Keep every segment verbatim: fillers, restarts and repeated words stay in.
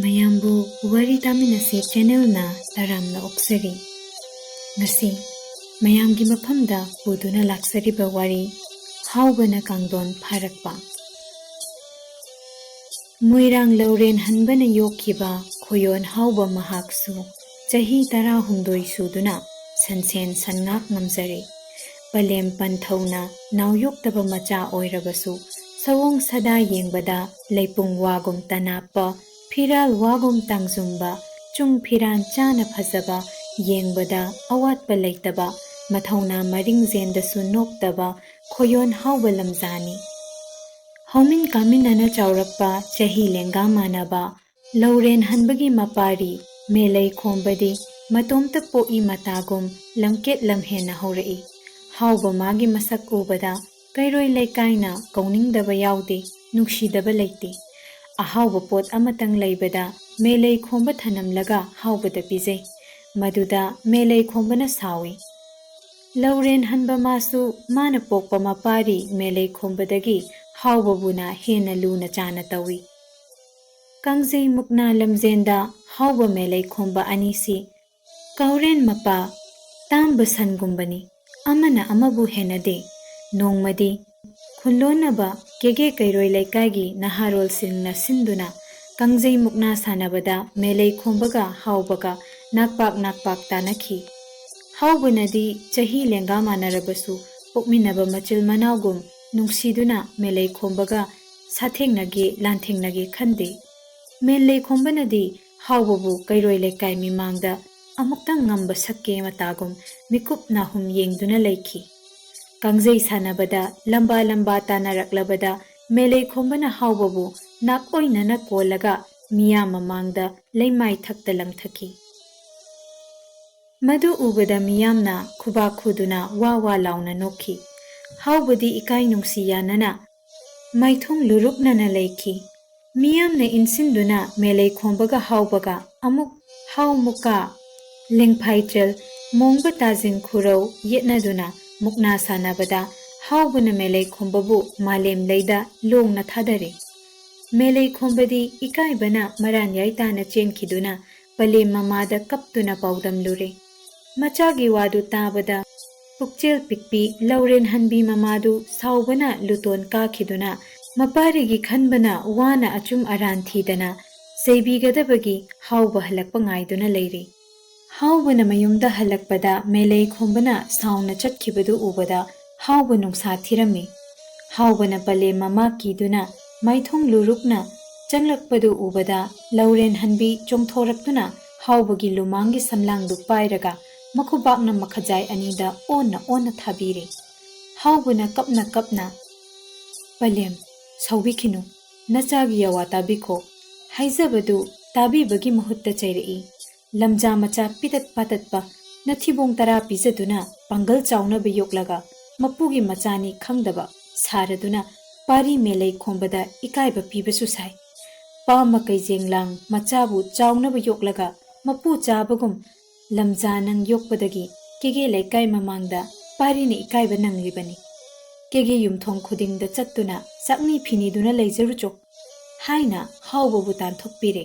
ꯃꯌꯥꯝꯕꯨ ꯋꯥꯔꯤ ꯇꯥꯃꯤꯟꯅꯁꯤ ꯆꯦꯅꯦꯜꯅ ꯇꯔꯥꯝꯅ ꯑꯣꯛꯆꯔꯤ꯫ ꯉꯁꯤ ꯃꯌꯥꯝꯒꯤ ꯃꯐꯝꯗ ꯄꯨꯗꯨꯅ ꯂꯥꯛꯆꯔꯤꯕ ꯋꯥꯔꯤ, ꯍꯥꯎꯕꯅ ꯀꯥꯡꯗꯣꯟ ꯐꯥꯔꯛꯄ꯫ ꯃꯣꯏꯔꯥꯡ ꯂꯧꯔꯦꯟ ꯍꯟꯕꯅ ꯌꯣꯛꯈꯤꯕ ꯈꯣꯌꯣꯟ ꯍꯥꯎꯕ ꯃꯍꯥꯛꯁꯨ ꯆꯍꯤ ꯇꯔꯥꯍꯨꯝꯗꯣꯏ ꯁꯨꯗꯨꯅ ꯁꯟꯁꯦꯟ ꯁꯟꯉꯥꯛ ꯉꯝꯖꯔꯦ꯫ ꯄꯂꯦꯝ ꯄꯟꯊꯧꯅ ꯅꯥꯎꯌꯣꯛꯇꯕ ꯃꯆꯥ ꯑꯣꯏꯔꯕꯁꯨ, ꯁꯑꯣꯡ ꯁꯥꯗꯥ ꯌꯦꯡꯕꯗ ꯂꯩꯄꯨꯡ ꯋꯥꯒꯨꯝ ꯇꯅꯥꯞꯄ, ꯐꯤꯔꯥꯜ ꯋꯥꯒꯨꯝ ꯇꯥꯡꯖꯨꯝꯕ, ꯆꯨꯡ ꯐꯤꯔꯥꯟ ꯆꯥꯅ ꯐꯖꯕ, ꯌꯦꯡꯕꯗ ꯑꯋꯥꯠꯄ ꯂꯩꯇꯕ, ꯃꯊꯧꯅꯥ ꯃꯔꯤꯡꯖꯦꯟꯗꯁꯨ ꯅꯣꯞꯇꯕ ꯈꯣꯌꯣꯟ ꯍꯥꯎꯕ ꯂꯝꯖꯥꯅꯤ꯫ ꯍꯧꯃꯤꯟ ꯀꯥꯃꯤꯟꯅꯅ ꯆꯥꯎꯔꯛꯄ, ꯆꯍꯤ ꯂꯦꯡꯒꯥ ꯃꯥꯟꯅꯕ, ꯂꯧꯔꯦꯟ ꯍꯟꯕꯒꯤ ꯃꯄꯥꯔꯤ ꯃꯦꯂꯩ ꯈꯣꯝꯕꯗꯤ ꯃꯇꯣꯝꯇ ꯄꯣꯛꯏ ꯃꯇꯥꯒꯨꯝ ꯂꯝꯀꯦꯠ ꯂꯝꯍꯦꯟꯅ ꯍꯧꯔꯛꯏ꯫ ꯍꯥꯎꯕ ꯃꯥꯒꯤ ꯃꯁꯛ ꯎꯕꯗ ꯀꯩꯔꯣꯏ ꯂꯩꯀꯥꯏꯅ ꯀꯧꯅꯤꯡꯗꯕ ꯌꯥꯎꯗꯦ, ꯅꯨꯡꯁꯤꯗꯕ ꯂꯩꯇꯦ꯫ ꯑꯍꯥꯎꯕ ꯄꯣꯠ ꯑꯃꯇꯪ ꯂꯩꯕꯗ ꯃꯦꯂꯩ ꯈꯣꯝꯕ ꯊꯅꯝꯂꯒ ꯍꯥꯎꯕꯗ ꯄꯤꯖꯩ꯫ ꯃꯗꯨꯗ ꯃꯦꯂꯩ ꯈꯣꯝꯕꯅ ꯁꯥꯎꯏ꯫ ꯂꯧꯔꯦꯟ ꯍꯟꯕ ꯃꯥꯁꯨ ꯃꯥꯅ ꯄꯣꯛꯄ ꯃꯄꯥꯔꯤ ꯃꯦꯂꯩ ꯈꯣꯝꯕꯗꯒꯤ ꯍꯥꯎꯕꯕꯨꯅ ꯍꯦꯟꯅ ꯂꯨꯅ ꯆꯥꯅ ꯇꯧꯏ꯫ ꯀꯥꯡꯖꯩ ꯃꯨꯛꯅꯥ ꯂꯝꯖꯦꯟꯗ ꯍꯥꯎꯕ ꯃꯦꯂꯩ ꯈꯣꯝꯕ ꯑꯅꯤꯁꯤ ꯀꯥꯎꯔꯦꯟ ꯃꯄꯥ ꯇꯥꯝꯕ ꯁꯟꯒꯨꯝꯕꯅꯤ, ꯑꯃꯅ ꯑꯃꯕꯨ ꯍꯦꯟꯅꯗꯦ꯫ ꯅꯣꯡꯃꯗꯤ ꯈꯨꯟꯂꯣꯟꯅꯕ ꯀꯦꯒꯦ ꯀꯩꯔꯣꯏ ꯂꯩꯀꯥꯏꯒꯤ ꯅꯍꯥꯔꯣꯜꯁꯤꯡꯅ ꯁꯤꯟꯗꯨꯅ ꯀꯥꯡꯖꯩ ꯃꯨꯛꯅꯥ ꯁꯥꯟꯅꯕꯗ ꯃꯦꯂꯩ ꯈꯣꯝꯕꯒ ꯍꯥꯎꯕꯒ ꯅꯥꯛꯄꯥꯛ ꯅꯥꯛꯄꯥꯛ ꯇꯥꯅꯈꯤ꯫ ꯍꯥꯎꯕꯅꯗꯤ ꯆꯍꯤ ꯂꯦꯡꯒꯥ ꯃꯥꯟꯅꯔꯕꯁꯨ ꯄꯣꯛꯃꯤꯟꯅꯕ ꯃꯆꯤꯜ ꯃꯅꯥꯎꯒꯨꯝ ꯅꯨꯡꯁꯤꯗꯨꯅ ꯃꯦꯂꯩ ꯈꯣꯝꯕꯒ ꯁꯥꯊꯦꯡꯅꯒꯦ ꯂꯥꯟꯊꯦꯡꯅꯒꯦ ꯈꯟꯗꯦ꯫ ꯃꯦꯂꯩ ꯈꯣꯝꯕꯅꯗꯤ ꯍꯥꯎꯕꯕꯨ ꯀꯩꯔꯣꯏ ꯂꯩꯀꯥꯏ ꯃꯤꯃꯥꯡꯗ ꯑꯃꯨꯛꯇꯪ ꯉꯝꯕ ꯁꯛꯀꯦ ꯃꯇꯥꯒꯨꯝ ꯃꯤꯀꯨꯞ ꯅꯥꯍꯨꯝ ꯌꯦꯡꯗꯨꯅ ꯂꯩꯈꯤ꯫ ꯀꯥꯡꯖꯩ ꯁꯥꯟꯅꯕꯗ ꯂꯝꯕꯥ ꯂꯝꯕꯥ ꯇꯥꯅꯔꯛꯂꯕꯗ ꯃꯦꯂꯩ ꯈꯣꯝꯕꯅ ꯍꯥꯎꯕꯕꯨ ꯅꯥꯛ ꯑꯣꯏꯅꯅ ꯀꯣꯜꯂꯒ ꯃꯤꯌꯥꯝ ꯃꯃꯥꯡꯗ ꯂꯩꯃꯥꯏ ꯊꯛꯇ ꯂꯪꯊꯈꯤ꯫ ꯃꯗꯨ ꯎꯕꯗ ꯃꯤꯌꯥꯝꯅ ꯈꯨꯕꯥꯛ ꯈꯨꯗꯨꯅ ꯋꯥ ꯋꯥ ꯂꯥꯎꯅ ꯅꯣꯛꯈꯤ꯫ ꯍꯥꯎꯕꯗꯤ ꯏꯀꯥꯏ ꯅꯨꯡꯁꯤ ꯌꯥꯅꯅ ꯃꯥꯏꯊꯣꯡ ꯂꯨꯔꯨꯛꯅꯅ ꯂꯩꯈꯤ꯫ ꯃꯤꯌꯥꯝꯅ ꯏꯟꯁꯤꯟꯗꯨꯅ ꯃꯦꯂꯩ ꯈꯣꯝꯕꯒ ꯍꯥꯎꯕꯒ ꯑꯃꯨꯛ ꯍꯥꯎ ꯃꯨꯀꯥ, ꯂꯦꯡꯐꯥꯏꯆꯦꯜ, ꯃꯣꯡꯕ ꯇꯥꯖꯤꯡ ꯈꯨꯔꯧ ꯌꯦꯠꯅꯗꯨꯅ ꯃꯨꯛꯅꯥ ꯁꯥꯟꯅꯕꯗ ꯍꯥꯎꯕꯅ ꯃꯦꯂꯩ ꯈꯣꯝꯕꯕꯨ ꯃꯥꯂꯦꯝ ꯂꯩꯗ ꯂꯣꯡꯅ ꯊꯥꯗꯔꯦ꯫ ꯃꯦꯂꯩ ꯈꯣꯝꯕꯗꯤ ꯏꯀꯥꯏꯕꯅ ꯃꯔꯥꯟꯌꯥꯏ ꯇꯥꯅ ꯆꯦꯟꯈꯤꯗꯨꯅ ꯄꯂꯦꯝ ꯃꯃꯥꯗ ꯀꯞꯇꯨꯅ ꯄꯥꯎꯗꯝꯂꯨꯔꯦ꯫ ꯃꯆꯥꯒꯤ ꯋꯥꯗꯨ ꯇꯥꯕꯗ ꯄꯨꯛꯆꯦꯜ ꯄꯤꯛꯄꯤ ꯂꯧꯔꯦꯟ ꯍꯟꯕꯤ ꯃꯃꯥꯗꯨ ꯁꯥꯎꯕꯅ ꯂꯨꯇꯣꯟ ꯀꯥꯈꯤꯗꯨꯅ ꯃꯄꯥꯔꯤꯒꯤ ꯈꯟꯕꯅ ꯋꯥꯅ ꯑꯆꯨꯝ ꯑꯔꯥꯟ ꯊꯤꯗꯅ ꯆꯩꯕꯤꯒꯗꯕꯒꯤ ꯍꯥꯎꯕ ꯍꯜꯂꯛꯄ ꯉꯥꯏꯗꯨꯅ ꯂꯩꯔꯤ꯫ ꯍꯥꯎꯕꯅ ꯃꯌꯨꯝꯗ ꯍꯜꯂꯛꯄꯗ ꯃꯦꯂꯩ ꯈꯣꯝꯕꯅ ꯁꯥꯎꯅ ꯆꯠꯈꯤꯕꯗꯨ ꯎꯕꯗ ꯍꯥꯎꯕ ꯅꯨꯡꯁꯥ ꯊꯤꯔꯝꯃꯤ꯫ ꯍꯥꯎꯕꯅ ꯄꯂꯦꯝ ꯃꯃꯥ ꯀꯤꯗꯨꯅ ꯃꯥꯏꯊꯣꯡ ꯂꯨꯔꯨꯛꯅ ꯆꯪꯂꯛꯄꯗꯨ ꯎꯕꯗ ꯂꯧꯔꯦꯟ ꯍꯟꯕꯤ ꯆꯣꯡꯊꯣꯔꯛꯇꯨꯅ ꯍꯥꯎꯕꯒꯤ ꯂꯨꯃꯥꯡꯒꯤ ꯁꯝꯂꯥꯡꯗꯨ ꯄꯥꯏꯔꯒ ꯃꯈꯨꯕꯥꯛꯅ ꯃꯈꯖꯥꯏ ꯑꯅꯤꯗ ꯑꯣꯟꯅ ꯑꯣꯟꯅ ꯊꯥꯕꯤꯔꯦ꯫ ꯍꯥꯎꯕꯅ ꯀꯞꯅ ꯀꯞꯅ, "ꯄꯂꯦꯝ, ꯁꯥꯎꯕꯤꯈꯤꯅꯨ, ꯅꯆꯥꯒꯤ ꯌꯥꯋꯥ ꯇꯥꯕꯤꯈꯣ, ꯍꯥꯏꯖꯕꯗꯨ ꯇꯥꯕꯤꯕꯒꯤ ꯃꯍꯨꯠꯇ ꯆꯩꯔꯛꯏ꯫ ꯂꯝꯖꯥ ꯃꯆꯥ ꯄꯤꯇꯠ ꯄꯥꯇꯠꯄ ꯅꯊꯤꯕꯣꯡ ꯇꯔꯥ ꯄꯤꯖꯗꯨꯅ ꯄꯥꯡꯒꯜ ꯆꯥꯎꯅꯕ ꯌꯣꯛꯂꯒ ꯃꯄꯨꯒꯤ ꯃꯆꯥꯅꯤ ꯈꯪꯗꯕ ꯁꯥꯔꯗꯨꯅ ꯄꯥꯔꯤ ꯃꯦꯂꯩ ꯈꯣꯝꯕꯗ ꯏꯀꯥꯏꯕ ꯄꯤꯕꯁꯨ ꯁꯥꯏ꯫ ꯄꯥꯃ ꯀꯩꯖꯦꯡ ꯂꯥꯡ ꯃꯆꯥꯕꯨ ꯆꯥꯎꯅꯕ ꯌꯣꯛꯂꯒ ꯃꯄꯨ ꯆꯥꯕꯒꯨꯝ ꯂꯝꯖꯥ ꯅꯪ ꯌꯣꯛꯄꯗꯒꯤ ꯀꯦꯒꯦ ꯂꯩꯀꯥꯏ ꯃꯃꯥꯡꯗ ꯄꯥꯔꯤꯅ ꯏꯀꯥꯏꯕ ꯅꯪꯂꯤꯕꯅꯤ꯫ ꯀꯦꯒꯦ ꯌꯨꯝꯊꯣꯡ ꯈꯨꯗꯤꯡꯗ ꯆꯠꯇꯨꯅ ꯆꯥꯛꯅꯤ ꯐꯤꯅꯤꯗꯨꯅ ꯂꯩꯖꯔꯨꯆꯣ" ꯍꯥꯏꯅ ꯍꯥꯎꯕꯕꯨ ꯇꯥꯟꯊꯣꯛꯄꯤꯔꯦ꯫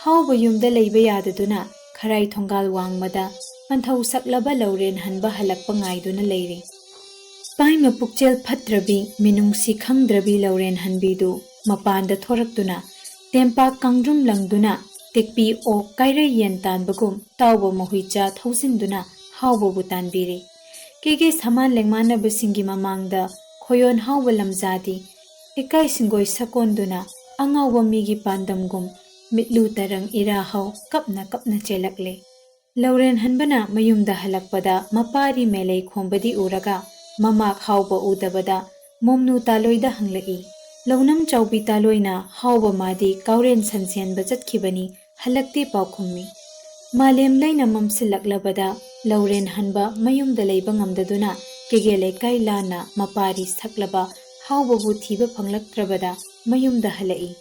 ꯍꯥꯎꯕ ꯌꯨꯝꯗ ꯂꯩꯕ ꯌꯥꯗꯗꯨꯅ ꯈꯔꯥꯏ ꯊꯣꯡꯒꯥꯜ ꯋꯥꯡꯃꯗ ꯄꯟꯊꯧ ꯁꯛꯂꯕ ꯂꯧꯔꯦꯟ ꯍꯟꯕ ꯍꯜꯂꯛꯄ ꯉꯥꯏꯗꯨꯅ ꯂꯩꯔꯤ꯫ ꯄꯥꯏꯃ ꯄꯨꯛꯆꯦꯜ ꯐꯠꯇ꯭ꯔꯕꯤ, ꯃꯤꯅꯨꯡꯁꯤ ꯈꯪꯗ꯭ꯔꯕꯤ ꯂꯧꯔꯦꯟ ꯍꯟꯕꯤꯗꯨ ꯃꯄꯥꯟꯗ ꯊꯣꯔꯛꯇꯨꯅ ꯇꯦꯝꯄꯥꯛ ꯀꯥꯡꯗ꯭ꯔꯨꯝ ꯂꯪꯗꯨꯅ ꯇꯦꯛꯄꯤ ꯑꯣꯛ ꯀꯥꯏꯔꯩ ꯌꯦꯟ ꯇꯥꯟꯕꯒꯨꯝ ꯇꯥꯎꯕ ꯃꯍꯨꯏꯆꯥ ꯊꯧꯖꯤꯟꯗꯨꯅ ꯍꯥꯎꯕꯕꯨ ꯇꯥꯟꯕꯤꯔꯦ꯫ ꯀꯦꯒꯦ ꯁꯃꯥꯟ ꯂꯦꯡꯃꯥꯟꯅꯕꯁꯤꯡꯒꯤ ꯃꯃꯥꯡꯗ ꯈꯣꯌꯣꯟ ꯍꯥꯎꯕ ꯂꯝꯖꯥꯗꯤ ꯏꯀꯥꯏ ꯁꯤꯡꯒꯣꯏ ꯁꯀꯣꯟꯗꯨꯅ ꯑꯉꯥꯎꯕ ꯃꯤꯒꯤ ꯄꯥꯟꯗꯝꯒꯨꯝ ꯃꯤꯠꯂꯨ ꯇꯔꯪ ꯏꯔꯥ ꯍꯧ ꯀꯞꯅ ꯀꯞꯅ ꯆꯦꯜꯂꯛꯂꯦ꯫ ꯂꯧꯔꯦꯟ ꯍꯟꯕꯅ ꯃꯌꯨꯝꯗ ꯍꯜꯂꯛꯄꯗ ꯃꯄꯥꯔꯤ ꯃꯦꯂꯩ ꯈꯣꯝꯕꯗꯤ ꯎꯔꯒ ꯃꯃꯥꯛ ꯍꯥꯎꯕ ꯎꯗꯕꯗ ꯃꯣꯝꯅꯨ ꯇꯥꯂꯣꯏꯗ ꯍꯪꯂꯛꯏ꯫ ꯂꯧꯅꯝ ꯆꯥꯎꯕꯤ ꯇꯥꯂꯣꯏꯅ ꯍꯥꯎꯕ ꯃꯥꯗꯤ ꯀꯥꯎꯔꯦꯟ ꯁꯟ ꯁꯦꯟꯕ ꯆꯠꯈꯤꯕꯅꯤ, ꯍꯜꯂꯛꯇꯦ ꯄꯥꯎꯈꯨꯝꯃꯤ꯫ ꯃꯥꯂꯦꯝ ꯂꯩꯅ ꯃꯝꯁꯤꯜꯂꯛꯂꯕꯗ ꯂꯧꯔꯦꯟ ꯍꯟꯕ ꯃꯌꯨꯝꯗ ꯂꯩꯕ ꯉꯝꯗꯗꯨꯅ ꯀꯦꯒꯦ ꯂꯩꯀꯥꯏ ꯂꯥꯟꯅ ꯃꯄꯥꯔꯤ ꯁꯛꯂꯕ ꯍꯥꯎꯕꯕꯨ ꯊꯤꯕ ꯐꯪꯂꯛꯇ꯭ꯔꯕꯗ ꯃꯌꯨꯝꯗ ꯍꯜꯂꯛꯏ꯫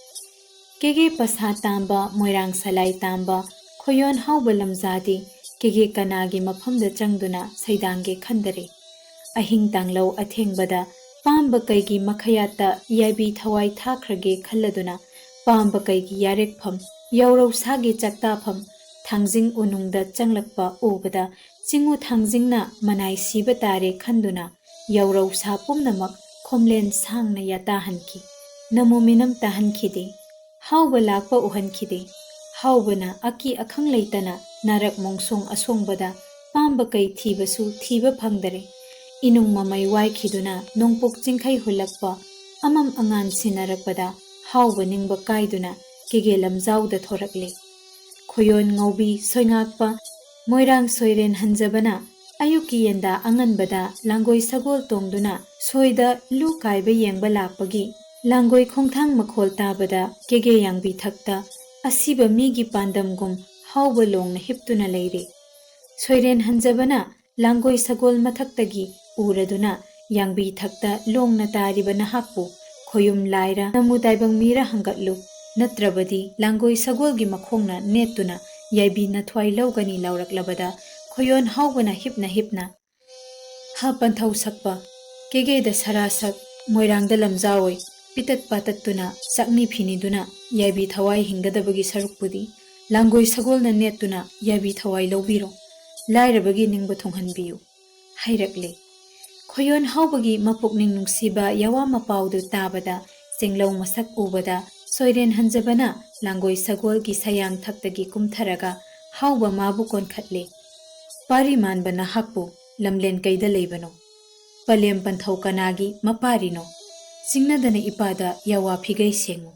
ꯀꯦꯒꯦ ꯄꯁꯥ ꯇꯥꯝꯕ, ꯃꯣꯏꯔꯥꯡ ꯁꯂꯥꯏ ꯇꯥꯝꯕ, ꯈꯣꯌꯣꯟ ꯍꯥꯎꯕ ꯂꯝꯖꯥꯗꯤ ꯀꯦꯒꯦ ꯀꯅꯥꯒꯤ ꯃꯐꯝꯗ ꯆꯪꯗꯨꯅ ꯁꯩꯗꯥꯡꯒꯦ ꯈꯟꯗꯔꯦ꯫ ꯑꯍꯤꯡ ꯇꯥꯡꯂꯧ ꯑꯊꯦꯡꯕꯗ ꯄꯥꯝꯕ ꯀꯩꯒꯤ ꯃꯈꯌꯥꯠꯇ ꯌꯥꯏꯕꯤ ꯊꯋꯥꯏ ꯊꯥꯈ꯭ꯔꯒꯦ ꯈꯜꯂꯗꯨꯅ ꯄꯥꯝꯕ ꯀꯩꯒꯤ ꯌꯥꯔꯦꯛꯐꯝ, ꯌꯥꯎꯔꯧꯁꯥꯒꯤ ꯆꯥꯛꯇꯥꯐꯝ, ꯊꯥꯡꯖꯤꯡ ꯎꯅꯨꯡꯗ ꯆꯪꯂꯛꯄ ꯎꯕꯗ ꯆꯤꯡꯉꯨ ꯊꯥꯡꯖꯤꯡꯅ ꯃꯅꯥꯏ ꯁꯤꯕ ꯇꯥꯔꯦ ꯈꯟꯗꯨꯅ ꯌꯥꯎꯔꯧꯁꯥ ꯄꯨꯝꯅꯃꯛ ꯈꯣꯝꯂꯦꯟ ꯁꯥꯡꯅ ꯌꯥꯇꯥꯍꯟꯈꯤ꯫ ꯅꯃꯨ ꯃꯤꯅꯝ ꯇꯥꯍꯟꯈꯤꯗꯦ꯫ ꯍꯥꯎꯕ ꯂꯥꯛꯄ ꯎꯍꯟꯈꯤꯗꯦ꯫ ꯍꯥꯎꯕꯅ ꯑꯀꯤ ꯑꯈꯪ ꯂꯩꯇꯅ ꯅꯥꯔꯛ ꯃꯣꯡꯁꯣꯡ ꯑꯁꯣꯡꯕꯗ ꯄꯥꯝꯕ ꯀꯩ ꯊꯤꯕꯁꯨ ꯊꯤꯕ ꯐꯪꯗꯔꯦ꯫ ꯏꯅꯨꯡ ꯃꯃꯩ ꯋꯥꯏꯈꯤꯗꯨꯅ ꯅꯣꯡꯄꯣꯛ ꯆꯤꯡꯈꯩ ꯍꯨꯜꯂꯛꯄ ꯑꯃꯝ ꯑꯉꯥꯟ ꯁꯤꯟꯅꯔꯛꯄꯗ ꯍꯥꯎꯕ ꯅꯤꯡꯕ ꯀꯥꯏꯗꯨꯅ ꯀꯦꯒꯦ ꯂꯝꯖꯥꯎꯗ ꯊꯣꯔꯛꯂꯦ꯫ ꯈꯣꯌꯣꯟ ꯉꯧꯕꯤ ꯁꯣꯏꯉꯥꯛꯄ ꯃꯣꯏꯔꯥꯡ ꯁꯣꯏꯔꯦꯟ ꯍꯟꯖꯕꯅ ꯑꯌꯨꯛꯀꯤ ꯌꯦꯟꯗꯥ ꯑꯉꯟꯕꯗ ꯂꯥꯡꯒꯣꯏ ꯁꯒꯣꯜ ꯇꯣꯡꯗꯨꯅ ꯁꯣꯏꯗ ꯂꯨ ꯀꯥꯏꯕ ꯌꯦꯡꯕ ꯂꯥꯛꯄꯒꯤ ꯂꯥꯡꯒꯣꯏ ꯈꯣꯡꯊꯥꯡ ꯃꯈꯣꯜ ꯇꯥꯕꯗ ꯀꯦꯒꯦ ꯌꯥꯡꯕꯤ ꯊꯛꯇ ꯑꯁꯤꯕ ꯃꯤꯒꯤ ꯄꯥꯟꯗꯝꯒꯨꯝ ꯍꯥꯎꯕ ꯂꯣꯡꯅ ꯍꯤꯞꯇꯨꯅ ꯂꯩꯔꯦ꯫ ꯁꯣꯏꯔꯦꯟ ꯍꯟꯖꯕꯅ ꯂꯥꯡꯒꯣꯏ ꯁꯒꯣꯜ ꯃꯊꯛꯇꯒꯤ ꯎꯔꯗꯨꯅ ꯌꯥꯡꯕꯤ ꯊꯛꯇ ꯂꯣꯡꯅ ꯇꯥꯔꯤꯕ ꯅꯍꯥꯛꯄꯨ ꯈꯣꯌꯨꯝ ꯂꯥꯏꯔ ꯅꯃꯨ ꯇꯥꯏꯕꯪ ꯃꯤꯔ ꯍꯪꯒꯠꯂꯨ, ꯅꯠꯇ꯭ꯔꯕꯗꯤ ꯂꯥꯡꯒꯣꯏ ꯁꯒꯣꯜꯒꯤ ꯃꯈꯣꯡꯅ ꯅꯦꯠꯇꯨꯅ ꯌꯥꯏꯕꯤ ꯅꯊ꯭ꯋꯥꯏ ꯂꯧꯒꯅꯤ ꯂꯥꯎꯔꯛꯂꯕꯗ ꯈꯣꯌꯣꯟ ꯍꯥꯎꯕꯅ ꯍꯤꯞꯅ ꯍꯤꯞꯅ ꯍꯥ ꯄꯟꯊꯧ ꯁꯛꯄ ꯀꯦꯒꯦꯗ ꯁꯔꯥꯁꯛ ꯃꯣꯏꯔꯥꯡꯗ ꯂꯝꯖꯥꯎ ꯑꯣꯏ ꯄꯤꯇꯠ ꯄꯥꯇꯠꯇꯨꯅ ꯆꯥꯛꯅꯤ ꯐꯤꯅꯤꯗꯨꯅ ꯌꯥꯏꯕꯤ ꯊꯋꯥꯏ ꯍꯤꯡꯒꯗꯕꯒꯤ ꯁꯔꯨꯛꯄꯨꯗꯤ ꯂꯥꯡꯒꯣꯏ ꯁꯒꯣꯜꯅ ꯅꯦꯠꯇꯨꯅ ꯌꯥꯏꯕꯤ ꯊꯋꯥꯏ ꯂꯧꯕꯤꯔꯣ, ꯂꯥꯏꯔꯕꯒꯤ ꯅꯤꯡꯕ ꯊꯨꯡꯍꯟꯕꯤꯌꯨ ꯍꯥꯏꯔꯛꯂꯦ꯫ ꯈꯣꯌꯣꯟ ꯍꯥꯎꯕꯒꯤ ꯃꯄꯨꯛꯅꯤꯡ ꯅꯨꯡꯁꯤꯕ ꯌꯥꯋꯥ ꯃꯄꯥꯎꯗꯨ ꯇꯥꯕꯗ ꯆꯤꯡꯂꯧ ꯃꯁꯛ ꯎꯕꯗ ꯁꯣꯏꯔꯦꯟ ꯍꯟꯖꯕꯅ ꯂꯥꯡꯒꯣꯏ ꯁꯒꯣꯜꯒꯤ ꯁꯌꯥꯡ ꯊꯛꯇꯒꯤ ꯀꯨꯝꯊꯔꯒ ꯍꯥꯎꯕ ꯃꯥꯕꯨ ꯀꯣꯟꯈꯠꯂꯦ꯫ ꯄꯥꯔꯤ ꯃꯥꯟꯕ ꯅꯍꯥꯛꯄꯨ ꯂꯝꯂꯦꯟ ꯀꯩꯗ ꯂꯩꯕꯅꯣ? ꯄꯂꯦꯝ ꯄꯟꯊꯧ ꯀꯅꯥꯒꯤ ꯃꯄꯥꯔꯤꯅꯣ? ꯆꯤꯡꯅꯗꯅ ꯏꯄꯥꯗ ꯌꯥꯋꯥ ꯐꯤꯒꯩ ꯁꯦꯡꯉꯨ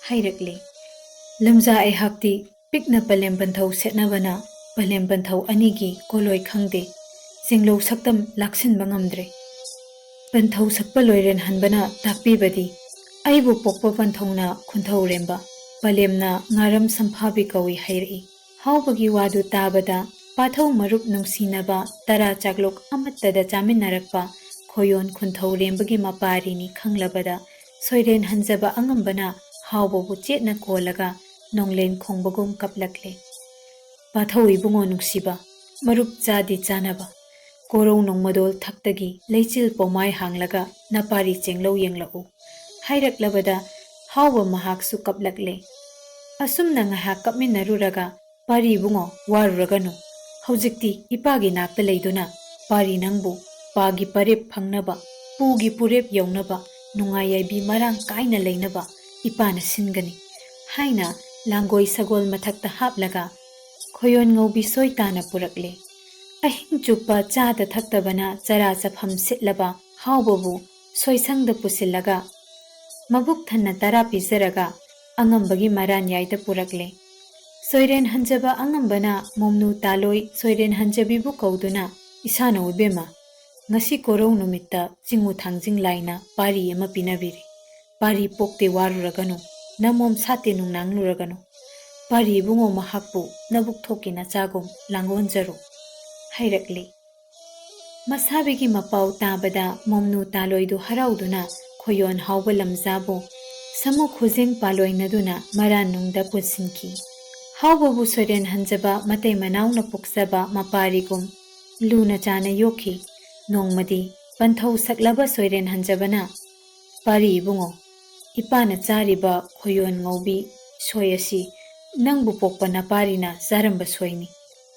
ꯍꯥꯏꯔꯛꯂꯦ꯫ ꯂꯝꯖꯥ ꯑꯩꯍꯥꯛꯇꯤ ꯄꯤꯛꯅ ꯄꯂꯦꯝ ꯄꯟꯊꯧ ꯁꯦꯠꯅꯕꯅ ꯄꯂꯦꯝ ꯄꯟꯊꯧ ꯑꯅꯤꯒꯤ ꯀꯣꯂꯣꯏ ꯈꯪꯗꯦ꯫ ꯆꯤꯡꯂꯧ ꯁꯛꯇꯝ ꯂꯥꯛꯁꯤꯟꯕ ꯉꯝꯗ꯭ꯔꯦ꯫ ꯄꯟꯊꯧ ꯁꯛꯄ ꯂꯣꯏꯔꯦꯟ ꯍꯟꯕꯅ ꯇꯥꯛꯄꯤꯕꯗꯤ ꯑꯩꯕꯨ ꯄꯣꯛꯄ ꯄꯟꯊꯧꯅ ꯈꯨꯟꯊꯧꯔꯦꯝꯕ, ꯄꯂꯦꯝꯅ ꯉꯥꯔꯝ ꯁꯝꯐꯥꯕꯤ ꯀꯧꯏ ꯍꯥꯏꯔꯛꯏ꯫ ꯍꯥꯎꯕꯒꯤ ꯋꯥꯗꯨ ꯇꯥꯕꯗ ꯄꯥꯊꯧ ꯃꯔꯨꯞ ꯅꯨꯡꯁꯤꯅꯕ ꯇꯔꯥ ꯆꯥꯛꯂꯣꯛ ꯑꯃꯠꯇꯗ ꯆꯥꯃꯤꯟꯅꯔꯛꯄ ꯈꯣꯌꯣꯟ ꯈꯨꯟꯊꯧꯔꯦꯝꯕꯒꯤ ꯃꯄꯥꯔꯤꯅꯤ ꯈꯪꯂꯕꯗ ꯁꯣꯏꯔꯦꯟ ꯍꯟꯖꯕ ꯑꯉꯝꯕꯅ ꯍꯥꯎꯕꯕꯨ ꯆꯦꯠꯅ ꯀꯣꯜꯂꯒ ꯅꯣꯡꯂꯦꯟ ꯈꯣꯡꯕꯒꯨꯝ ꯀꯞꯂꯛꯂꯦ꯫ ꯄꯥꯊꯧ ꯏꯕꯨꯡꯉꯣ ꯅꯨꯡꯁꯤꯕ, ꯃꯔꯨꯞ ꯆꯥꯗꯤ ꯆꯥꯅꯕ, ꯀꯣꯔꯧ ꯅꯣꯡꯃꯗꯣꯜ ꯊꯛꯇꯒꯤ ꯂꯩꯆꯤꯜ ꯄꯣꯃꯥꯏ ꯍꯥꯡꯂꯒ ꯅꯄꯥꯔꯤ ꯆꯦꯡꯂꯧ ꯌꯦꯡꯂꯛꯎ" ꯍꯥꯏꯔꯛꯂꯕꯗ ꯍꯥꯎꯕ ꯃꯍꯥꯛꯁꯨ ꯀꯞꯂꯛꯂꯦ꯫ ꯑꯁꯨꯝꯅ ꯉꯥꯏꯍꯥꯛ ꯀꯞꯃꯤꯟꯅꯔꯨꯔꯒ, "ꯄꯥꯔꯤ ꯏꯕꯨꯡꯉꯣ, ꯋꯥꯔꯨꯔꯒꯅꯨ꯫ ꯍꯧꯖꯤꯛꯇꯤ ꯏꯄꯥꯒꯤ ꯅꯥꯛꯇ ꯂꯩꯗꯨꯅ ꯄꯥꯔꯤ ꯅꯪꯕꯨ ꯄꯥꯒꯤ ꯄꯔꯦꯞ ꯐꯪꯅꯕ, ꯄꯨꯒꯤ ꯄꯨꯔꯦꯞ ꯌꯧꯅꯕ ꯅꯨꯡꯉꯥꯏ ꯌꯥꯏꯕꯤ ꯃꯔꯥꯡ ꯀꯥꯏꯅ ꯂꯩꯅꯕ ꯏꯄꯥꯅ ꯁꯤꯟꯒꯅꯤ" ꯍꯥꯏꯅ ꯂꯥꯡꯒꯣꯏ ꯁꯒꯣꯜ ꯃꯊꯛꯇ ꯍꯥꯞꯂꯒ ꯈꯣꯌꯣꯟ ꯉꯧꯕꯤ ꯁꯣꯏ ꯇꯥꯅ ꯄꯨꯔꯛꯂꯦ꯫ ꯑꯍꯤꯡ ꯆꯨꯞꯄ ꯆꯥꯗ ꯊꯛꯇꯕꯅ ꯆꯔꯥ ꯆꯐꯝ ꯁꯤꯠꯂꯕ ꯍꯥꯎꯕꯕꯨ ꯁꯣꯏꯁꯪꯗ ꯄꯨꯁꯤꯜꯂꯒ ꯃꯕꯨꯛ ꯊꯟꯅ ꯇꯔꯥ ꯄꯤꯖꯔꯒ ꯑꯉꯝꯕꯒꯤ ꯃꯔꯥꯟꯌꯥꯏꯗ ꯄꯨꯔꯛꯂꯦ꯫ ꯁꯣꯏꯔꯦꯟ ꯍꯟꯖꯕ ꯑꯉꯝꯕꯅ ꯃꯣꯝꯅꯨ ꯇꯥꯂꯣꯏ ꯁꯣꯏꯔꯦꯟ ꯍꯟꯖꯕꯤꯕꯨ ꯀꯧꯗꯨꯅ, "ꯏꯁꯥꯅꯧ ꯏꯕꯦꯝꯃ, ꯉꯁꯤ ꯀꯣꯔꯧ ꯅꯨꯃꯤꯠꯇ ꯆꯤꯡꯉꯨ ꯊꯥꯡꯖꯤꯡ ꯂꯥꯏꯅ ꯄꯥꯔꯤ ꯑꯃ ꯄꯤꯅꯕꯤꯔꯦ꯫ ꯄꯥꯔꯤ ꯄꯣꯛꯇꯦ ꯋꯥꯔꯨꯔꯒꯅꯨ, ꯅꯃꯣꯝ ꯁꯥꯠꯇꯦ ꯅꯨꯡꯅꯥꯡꯂꯨꯔꯒꯅꯨ꯫ ꯄꯥꯔꯤ ꯏꯕꯨꯡꯉꯣ ꯃꯍꯥꯛꯄꯨ ꯅꯕꯨꯛ ꯊꯣꯛꯀꯤ ꯅꯆꯥꯒꯨꯝ ꯂꯥꯡꯒꯣꯟꯖꯔꯨ" ꯍꯥꯏꯔꯛꯂꯤ꯫ ꯃꯁꯥꯕꯤꯒꯤ ꯃꯄꯥꯎ ꯇꯥꯕꯗ ꯃꯣꯝꯅꯨ ꯇꯥꯂꯣꯏꯗꯨ ꯍꯔꯥꯎꯗꯨꯅ ꯈꯣꯌꯣꯟ ꯍꯥꯎꯕ ꯂꯝꯖꯥꯕꯨ ꯁꯃꯨ ꯈꯨꯖꯦꯡ ꯄꯥꯂꯣꯏꯅꯗꯨꯅ ꯃꯔꯥꯟꯅꯨꯡꯗ ꯄꯨꯟꯁꯤꯟꯈꯤ꯫ ꯍꯥꯎꯕꯕꯨ ꯁꯣꯏꯔꯦꯟ ꯍꯟꯖꯕ ꯃꯇꯩ ꯃꯅꯥꯎꯅ ꯄꯣꯛꯆꯕ ꯃꯄꯥꯔꯤꯒꯨꯝ ꯂꯨꯅ ꯆꯥꯅ ꯌꯣꯛꯈꯤ꯫ ꯅꯣꯡꯃꯗꯤ ꯄꯟꯊꯧ ꯁꯛꯂꯕ ꯁꯣꯏꯔꯦꯟ ꯍꯟꯖꯕꯅ, "ꯄꯥꯔꯤ ꯏꯕꯨꯡꯉꯣ, ꯏꯄꯥꯅ ꯆꯥꯔꯤꯕ ꯈꯣꯌꯣꯟ ꯉꯧꯕꯤ ꯁꯣꯏ ꯑꯁꯤ ꯅꯪꯕꯨ ꯄꯣꯛꯄ ꯅꯄꯥꯔꯤꯅ ꯆꯥꯔꯝꯕ ꯁꯣꯏꯅꯤ꯫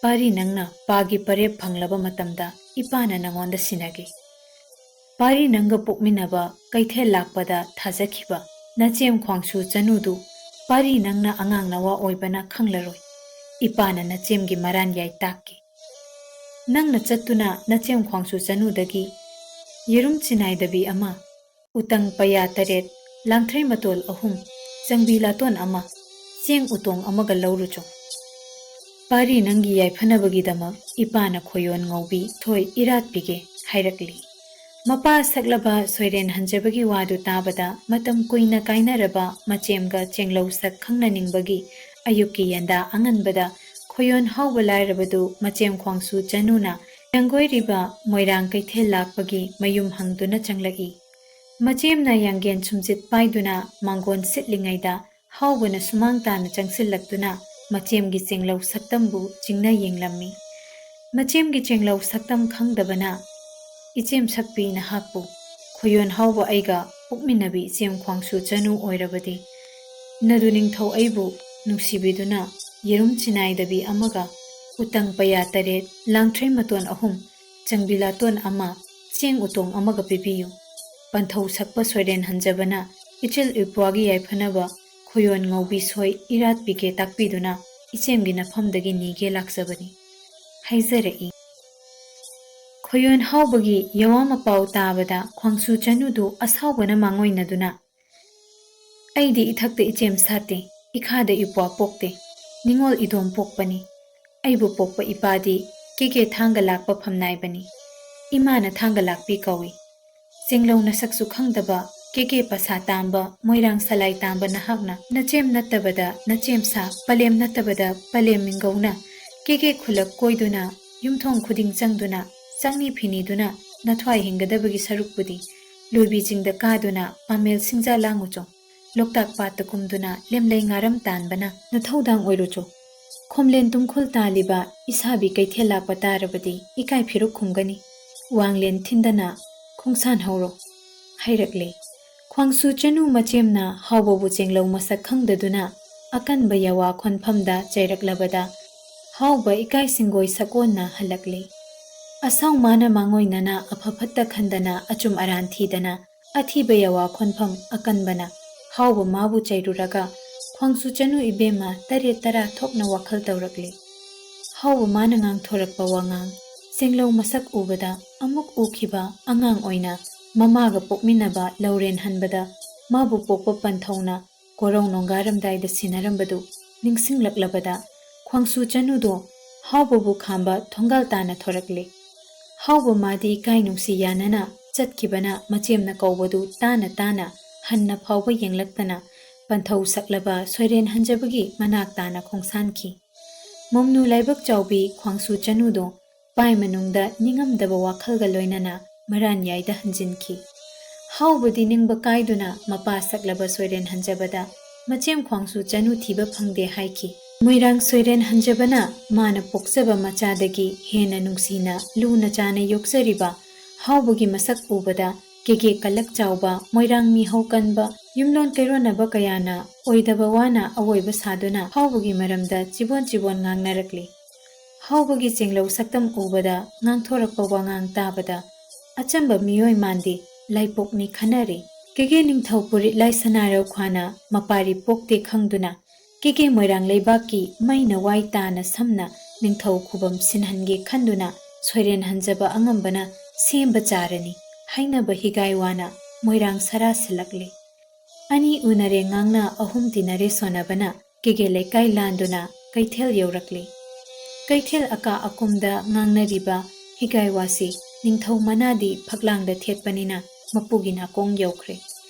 ꯄꯥꯔꯤ ꯅꯪꯅ ꯄꯥꯒꯤ ꯄꯔꯦꯞ ꯐꯪꯂꯕ ꯃꯇꯝꯗ ꯏꯄꯥꯅ ꯅꯉꯣꯟꯗ ꯁꯤꯟꯅꯒꯦ꯫ ꯄꯥꯔꯤ ꯅꯪꯒ ꯄꯣꯛꯃꯤꯟꯅꯕ ꯀꯩꯊꯦꯜ ꯂꯥꯛꯄꯗ ꯊꯥꯖꯈꯤꯕ ꯅꯆꯦꯝ ꯈ꯭ꯋꯥꯡꯁꯨ ꯆꯅꯨꯗꯨ ꯄꯥꯔꯤ ꯅꯪꯅ ꯑꯉꯥꯡ ꯅꯋꯥ ꯑꯣꯏꯕꯅ ꯈꯪꯂꯔꯣꯏ꯫ ꯏꯄꯥꯅ ꯅꯆꯦꯝꯒꯤ ꯃꯔꯥꯟ ꯌꯥꯏ ꯇꯥꯛꯀꯦ꯫ ꯅꯪꯅ ꯆꯠꯇꯨꯅ ꯅꯆꯦꯝ ꯈ꯭ꯋꯥꯡꯁꯨ ꯆꯅꯨꯗꯒꯤ ꯌꯦꯔꯨꯝ ꯆꯤꯅꯥꯏꯗꯕꯤ ꯑꯃ, ꯎꯇꯪ ꯄꯩꯌꯥ ꯇꯔꯦꯠ, ꯂꯥꯡꯊ꯭ꯔꯩ ꯃꯇꯣꯜ ꯑꯍꯨꯝ, ꯆꯪꯕꯤ ꯂꯥꯇꯣꯟ ꯑꯃ, ꯆꯦꯡ ꯎꯇꯣꯡ ꯑꯃꯒ ꯂꯧꯔꯨꯆꯣ꯫ ꯄꯥꯔꯤ ꯅꯪꯒꯤ ꯌꯥꯏꯐꯅꯕꯒꯤꯗꯃꯛ ꯏꯄꯥꯅ ꯈꯣꯌꯣꯟ ꯉꯧꯕꯤ ꯊꯣꯏ ꯏꯔꯥꯠ ꯄꯤꯒꯦ" ꯍꯥꯏꯔꯛꯂꯤ꯫ ꯃꯄꯥ ꯁꯛꯂꯕ ꯁꯣꯏꯔꯦꯟ ꯍꯟꯖꯕꯒꯤ ꯋꯥꯗꯨ ꯇꯥꯕꯗ ꯃꯇꯝ ꯀꯨꯏꯅ ꯀꯥꯏꯅꯔꯕ ꯃꯆꯦꯝꯒ ꯆꯦꯡꯂꯧ ꯁꯛ ꯈꯪꯅꯅꯤꯡꯕꯒꯤ ꯑꯌꯨꯛꯀꯤ ꯌꯦꯟꯗꯥ ꯑꯉꯟꯕꯗ ꯈꯣꯌꯣꯟ ꯍꯥꯎꯕ ꯂꯥꯏꯔꯕꯗꯨ ꯃꯆꯦꯝ ꯈ꯭ꯋꯥꯡꯁꯨ ꯆꯅꯨꯅ ꯌꯥꯡꯒꯣꯏꯔꯤꯕ ꯃꯣꯏꯔꯥꯡ ꯀꯩꯊꯦꯜ ꯂꯥꯛꯄꯒꯤ ꯃꯌꯨꯝ ꯍꯪꯗꯨꯅ ꯆꯪꯂꯛꯏ꯫ ꯃꯆꯦꯝꯅ ꯌꯥꯡꯒꯦꯟ ꯁꯨꯝꯖꯤꯠ ꯄꯥꯏꯗꯨꯅ ꯃꯥꯡꯒꯣꯟ ꯁꯤꯠꯂꯤꯉꯩꯗ ꯍꯥꯎꯕꯅ ꯁꯨꯃꯥꯡ ꯇꯥꯅ ꯆꯪꯁꯤꯜꯂꯛꯇꯨꯅ ꯃꯆꯦꯝꯒꯤ ꯆꯦꯡꯂꯧ ꯁꯛꯇꯝꯕꯨ ꯆꯤꯡꯅ ꯌꯦꯡꯂꯝꯃꯤ꯫ ꯃꯆꯦꯝꯒꯤ ꯆꯦꯡꯂꯧ ꯁꯛꯇꯝ ꯈꯪꯗꯕꯅ, ꯏꯆꯦꯝ ꯁꯛꯄꯤ ꯅꯍꯥꯛꯄꯨ ꯈꯣꯌꯣꯟ ꯍꯥꯎꯕ ꯑꯩꯒ ꯄꯣꯛꯃꯤꯟꯅꯕꯤ ꯏꯆꯦꯝ ꯈ꯭ꯋꯥꯡꯁꯨ ꯆꯅꯨ ꯑꯣꯏꯔꯕꯗꯤ, ꯅꯗꯨ ꯅꯤꯡꯊꯧ ꯑꯩꯕꯨ ꯅꯨꯡꯁꯤꯕꯤꯗꯨꯅ ꯌꯦꯔꯨꯝ ꯆꯤꯅꯥꯏꯗꯕꯤ ꯑꯃꯒ, ꯎꯇꯪ ꯄꯌꯥ ꯇꯔꯦꯠ, ꯂꯥꯡꯊ꯭ꯔꯩ ꯃꯇꯣꯟ ꯑꯍꯨꯝ, ꯆꯪꯕꯤ ꯂꯥꯇꯣꯟ ꯑꯃ, ꯆꯦꯡ ꯎꯇꯣꯡ ꯑꯃꯒ ꯄꯤꯕꯤꯌꯨ꯫ ꯄꯟꯊꯧ ꯁꯛꯄ ꯁꯣꯏꯔꯦꯟ ꯍꯟꯖꯕꯅ ꯏꯆꯤꯜ ꯏꯄ꯭ꯋꯥꯒꯤ ꯌꯥꯏꯐꯅꯕ ꯈꯣꯌꯣꯟ ꯉꯧꯕꯤ ꯁꯣꯏ ꯏꯔꯥꯠꯄꯤꯒꯦ ꯇꯥꯛꯄꯤꯗꯨꯅ ꯏꯆꯦꯝꯒꯤ ꯅꯐꯝꯗꯒꯤ ꯅꯤꯒꯦ ꯂꯥꯛꯆꯕꯅꯤ꯫ ꯍꯥꯏꯖꯔꯛꯏ꯫ ꯈꯣꯌꯣꯟ ꯍꯥꯎꯕꯒꯤ ꯌꯋꯥ ꯃꯄꯥꯎ ꯇꯥꯕꯗ ꯈ꯭ꯋꯥꯡꯁꯨ ꯆꯅꯨꯗꯨ ꯑꯁꯥꯎꯕꯅ ꯃꯥꯡꯑꯣꯏꯅꯗꯨꯅ, "ꯑꯩꯗꯤ ꯏꯊꯛꯇ ꯏꯆꯦꯝ ꯁꯥꯠꯇꯦ, ꯏꯈꯥꯗ ꯏꯄ꯭ꯋꯥ ꯄꯣꯛꯇꯦ, ꯅꯤꯉꯣꯜ ꯏꯗꯣꯝ ꯄꯣꯛꯄꯅꯤ꯫ ꯑꯩꯕꯨ ꯄꯣꯛꯄ ꯏꯄꯥꯗꯤ ꯀꯦꯀꯦ ꯊꯥꯡꯒ ꯂꯥꯛꯄ ꯐꯝꯅꯥꯏꯕꯅꯤ꯫ ꯏꯃꯥꯅ ꯊꯥꯡꯒ ꯂꯥꯛꯄꯤ ꯀꯧꯏ꯫ ꯆꯦꯡꯂꯧ ꯅꯁꯛꯁꯨ ꯈꯪꯗꯕ, ꯀꯦꯀꯦ ꯄꯁꯥ ꯇꯥꯝꯕ, ꯃꯣꯏꯔꯥꯡ ꯁꯂꯥꯏ ꯇꯥꯝꯕ ꯅꯍꯥꯛꯅ ꯅꯆꯦꯝ ꯅꯠꯇꯕꯗ ꯅꯆꯦꯝ ꯁꯥ, ꯄꯂꯦꯝ ꯅꯠꯇꯕꯗ ꯄꯂꯦꯝ ꯃꯤꯡꯒꯧꯅ ꯀꯦꯀꯦ ꯈꯨꯂꯛ ꯀꯣꯏꯗꯨꯅ, ꯌꯨꯝꯊꯣꯡ ꯈꯨꯗꯤꯡ ꯆꯪꯗꯨꯅ, ꯆꯪꯅꯤ ꯐꯤꯅꯤꯗꯨꯅ ꯅꯊ꯭ꯋꯥꯏ ꯍꯤꯡꯒꯗꯕꯒꯤ ꯁꯔꯨꯛꯄꯨꯗꯤ ꯂꯣꯏꯕꯤ ꯆꯤꯡꯗ ꯀꯥꯗꯨꯅ ꯄꯥꯃꯦꯜ ꯁꯤꯡꯖꯥ ꯂꯥꯡꯉꯨꯆꯣ꯫ ꯂꯣꯛꯇꯥꯛ ꯄꯥꯠꯇ ꯀꯨꯝꯗꯨꯅ ꯂꯦꯝꯂꯩ ꯉꯥꯔꯝ ꯇꯥꯟꯕꯅ ꯅꯊꯧꯗꯥꯡ ꯑꯣꯏꯔꯨꯆꯣ꯫ ꯈꯣꯝꯂꯦꯟ ꯇꯨꯝꯈꯨꯜ ꯇꯥꯜꯂꯤꯕ ꯏꯁꯥꯕꯤ ꯀꯩꯊꯦꯜ ꯂꯥꯛꯄ ꯇꯥꯔꯕꯗꯤ ꯏꯀꯥꯏ ꯐꯤꯔꯨꯛ ꯈꯨꯝꯒꯅꯤ꯫ ꯋꯥꯡꯂꯦꯟ ꯊꯤꯟꯗꯅ ꯈꯣꯡꯁꯥꯟ ꯍꯧꯔꯣ꯫ ꯍꯥꯏꯔꯛꯂꯦ꯫ ꯈ꯭ꯋꯥꯡꯁꯨ ꯆꯅꯨ ꯃꯆꯦꯝꯅ ꯍꯥꯎꯕꯕꯨ ꯆꯦꯡꯂꯧ ꯃꯁꯛ ꯈꯪꯗꯗꯨꯅ ꯑꯀꯟꯕ ꯌꯋꯥ ꯈꯣꯟꯐꯝꯗ ꯆꯩꯔꯛꯂꯕꯗ ꯍꯥꯎꯕ ꯏꯀꯥꯏ ꯁꯤꯡꯒꯣꯏ ꯁꯛꯑꯣꯟꯅ ꯍꯜꯂꯛꯂꯦ꯫ ꯑꯁꯥꯎ ꯃꯥꯅ ꯃꯥꯡꯑꯣꯏꯅꯅ ꯑꯐ ꯐꯠꯇ ꯈꯟꯗꯅ ꯑꯆꯨꯝ ꯑꯔꯥꯟ ꯊꯤꯗꯅ ꯑꯊꯤꯕ ꯌꯋꯥ ꯈꯣꯟꯐꯝ ꯑꯀꯟꯕꯅ ꯍꯥꯎꯕ ꯃꯥꯕꯨ ꯆꯩꯔꯨꯔꯒ ꯈ꯭ꯋꯥꯡꯁꯨ ꯆꯅꯨ ꯏꯕꯦꯝꯃ ꯇꯔꯦꯠ ꯇꯔꯥ ꯊꯣꯛꯅ ꯋꯥꯈꯜ ꯇꯧꯔꯛꯂꯦ꯫ ꯍꯥꯎꯕ ꯃꯥꯅ ꯉꯥꯡꯊꯣꯔꯛꯄ ꯋꯥꯉꯥꯡ ꯆꯦꯡꯂꯧ ꯃꯁꯛ ꯎꯕꯗ ꯑꯃꯨꯛ ꯎꯈꯤꯕ ꯑꯉꯥꯡ ꯑꯣꯏꯅ ꯃꯃꯥꯒ ꯄꯣꯛꯃꯤꯟꯅꯕ ꯂꯧꯔꯦꯟ ꯍꯟꯕꯗ ꯃꯥꯕꯨ ꯄꯣꯛꯄ ꯄꯟꯊꯧꯅ ꯀꯣꯔꯧ ꯅꯣꯡꯒꯥꯔꯝꯗꯥꯏꯗ ꯁꯤꯟꯅꯔꯝꯕꯗꯨ ꯅꯤꯡꯁꯤꯡꯂꯛꯂꯕꯗ ꯈ꯭ꯋꯥꯡꯁꯨ ꯆꯅꯨꯗꯣ ꯍꯥꯎꯕꯕꯨ ꯈꯥꯝꯕ ꯊꯣꯡꯒꯥꯜ ꯇꯥꯅ ꯊꯣꯔꯛꯂꯦ꯫ ꯍꯥꯎꯕ ꯃꯥꯗꯤ ꯏꯀꯥꯏ ꯅꯨꯡꯁꯤ ꯌꯥꯅꯅ ꯆꯠꯈꯤꯕꯅ ꯃꯆꯦꯝꯅ ꯀꯧꯕꯗꯨ ꯇꯥꯅ ꯇꯥꯅ ꯍꯟꯅ ꯐꯥꯎꯕ ꯌꯦꯡꯂꯛꯇꯅ ꯄꯟꯊꯧ ꯁꯛꯂꯕ ꯁꯣꯏꯔꯦꯟ ꯍꯟꯖꯕꯒꯤ ꯃꯅꯥꯛ ꯇꯥꯅ ꯈꯣꯡꯁꯥꯟꯈꯤ꯫ ꯃꯣꯝꯅꯨ ꯂꯥꯏꯕꯛ ꯆꯥꯎꯕꯤ ꯈ꯭ꯋꯥꯡꯁꯨ ꯆꯅꯨꯗꯣ ꯄꯥꯏ ꯃꯅꯨꯡꯗ ꯅꯤꯡꯉꯝꯗꯕ ꯋꯥꯈꯜꯒ ꯂꯣꯏꯅꯅ ꯃꯔꯥꯟꯌꯥꯏꯗ ꯍꯟꯖꯤꯟꯈꯤ꯫ ꯍꯥꯎꯕꯗꯤ ꯅꯤꯡꯕ ꯀꯥꯏꯗꯨꯅ ꯃꯄꯥ ꯁꯛꯂꯕ ꯁꯣꯏꯔꯦꯟ ꯍꯟꯖꯕꯗ ꯃꯆꯦꯝ ꯈ꯭ꯋꯥꯡꯁꯨ ꯆꯅꯨ ꯊꯤꯕ ꯐꯪꯗꯦ ꯍꯥꯏꯈꯤ꯫ ꯃꯣꯏꯔꯥꯡ ꯁꯣꯏꯔꯦꯟ ꯍꯟꯖꯕꯅ ꯃꯥꯅ ꯄꯣꯛꯆꯕ ꯃꯆꯥꯗꯒꯤ ꯍꯦꯟꯅ ꯅꯨꯡꯁꯤꯅ ꯂꯨꯅ ꯆꯥꯅ ꯌꯣꯛꯆꯔꯤꯕ ꯍꯥꯎꯕꯒꯤ ꯃꯁꯛ ꯎꯕꯗ ꯀꯦꯒꯦ ꯀꯂꯛ ꯆꯥꯎꯕ ꯃꯣꯏꯔꯥꯡ ꯃꯤꯍꯧ ꯀꯟꯕ ꯌꯨꯝꯂꯣꯟ ꯀꯩꯔꯣꯟꯅꯕ ꯀꯌꯥꯅ ꯑꯣꯏꯗꯕ ꯋꯥꯅ ꯑꯑꯣꯏꯕ ꯁꯥꯗꯨꯅ ꯍꯥꯎꯕꯒꯤ ꯃꯔꯝꯗ ꯆꯤꯕꯣꯟ ꯆꯤꯕꯣꯟ ꯉꯥꯡꯅꯔꯛꯂꯤ꯫ ꯍꯥꯎꯕꯒꯤ ꯆꯦꯡꯂꯧ ꯁꯛꯇꯝ ꯎꯕꯗ ꯉꯥꯡꯊꯣꯔꯛꯄ ꯋꯥꯉꯥꯡ ꯇꯥꯕꯗ ꯑꯆꯝꯕ ꯃꯤꯑꯣꯏ ꯃꯥꯟꯗꯦ, ꯂꯥꯏꯄꯣꯛꯅꯤ ꯈꯟꯅꯔꯦ꯫ ꯀꯦꯒꯦ ꯅꯤꯡꯊꯧ ꯄꯨꯔꯤꯠꯂꯥꯏ ꯁꯅꯥꯔꯧ ꯈ꯭ꯋꯥꯅ ꯃꯄꯥꯔꯤ ꯄꯣꯛꯇꯦ ꯈꯪꯗꯨꯅ ꯀꯦꯒꯦ ꯃꯣꯏꯔꯥꯡ ꯂꯩꯕꯥꯛꯀꯤ ꯃꯩꯅ ꯋꯥꯏ ꯇꯥꯅ ꯁꯝꯅ ꯅꯤꯡꯊꯧ ꯈꯨꯕꯝ ꯁꯤꯟꯍꯟꯒꯦ ꯈꯟꯗꯨꯅ ꯁꯣꯏꯔꯦꯟ ꯍꯟꯖꯕ ꯑꯉꯝꯕꯅ ꯁꯦꯝꯕ ꯆꯥꯔꯅꯤ ꯍꯥꯏꯅꯕ ꯍꯤꯒꯥꯏ ꯋꯥꯅ ꯃꯣꯏꯔꯥꯡ ꯁꯔꯥ ꯁꯤꯜꯂꯛꯂꯤ꯫ ꯑꯅꯤ ꯎꯅꯔꯦ ꯉꯥꯡꯅ ꯑꯍꯨꯝ ꯇꯤꯟꯅꯔꯦ ꯁꯣꯟꯅꯕꯅ ꯀꯦꯒꯦ ꯂꯩꯀꯥꯏ ꯂꯥꯟꯗꯨꯅ ꯀꯩꯊꯦꯜ ꯌꯧꯔꯛꯂꯤ꯫ ꯀꯩꯊꯦꯜ ꯑꯀꯥ ꯑꯀꯨꯝꯗ ꯉꯥꯡꯅꯔꯤꯕ ꯍꯤꯒꯥꯏ ꯋꯥꯁꯤ ꯅꯤꯡꯊꯧ ꯃꯅꯥꯗꯤ ꯐꯛꯂꯥꯡꯗ ꯊꯦꯠꯄꯅꯤꯅ ꯃꯄꯨꯒꯤ ꯅꯥꯀꯣꯡ ꯌꯧꯈ꯭ꯔꯦ꯫